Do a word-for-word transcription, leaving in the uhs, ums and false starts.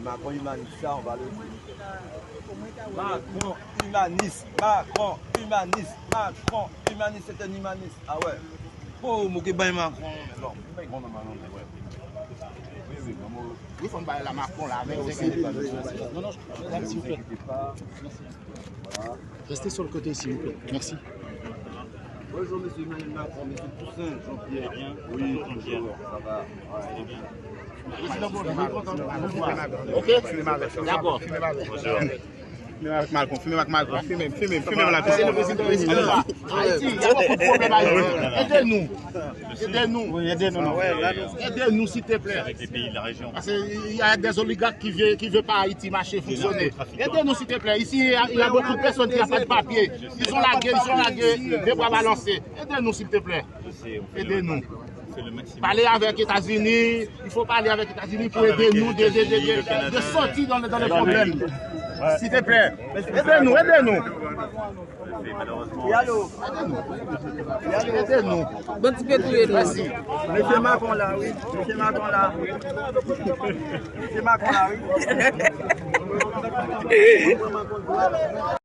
Macron humaniste, ça, on va le dire. Macron humaniste, Macron humaniste, Macron humaniste, c'est un humaniste. Ah ouais. Oh, mwen ke bay Macron, men bon, mwen bay Macron, men ouais. Oui, oui, mwen, mwen, wi, fò n bay la Macron la, avèk Non, non, madame, s'il vous plaît. Merci. Voilà. Restez sur le côté, s'il vous plaît. Merci. Bonjour, monsieur Emmanuel Macron, monsieur Toussaint, Jean-Pierre. Bien. Oui, bonjour, ça va. Ouais. Président, bonjour. Ok. D'accord. Bonjour. Fime avèk Malcom, fime avèk Malcom, fime, fime, fime avèk Malcom. Se le prezidan, prezidan. Ayiti, y a beaucoup de problèmes Ayiti. Ede nou. Ede nou. Ede nou, silteplè. Paske y a des oligarques qui veulent, qui veulent pas Haïti marcher, fonctionner. Ede nou, silteplè. Ici, il y a, il y a beaucoup de personnes qui n'ont pas de papier. Ils sont largués, ils sont largués, les bras balancés. Ede nou, silteplè. Ede nou. Pale avèk Etazini. Il faut parler avec États-Unis pour aider nous de, de, de, de, de sortir dans, dans les problèmes. Silteplè. Ede nou, ede nou. Ede nou. Bon, ti pe touye nou. Mesye Macron la, wi. Mesye Macron la. Mesye Macron la, wi.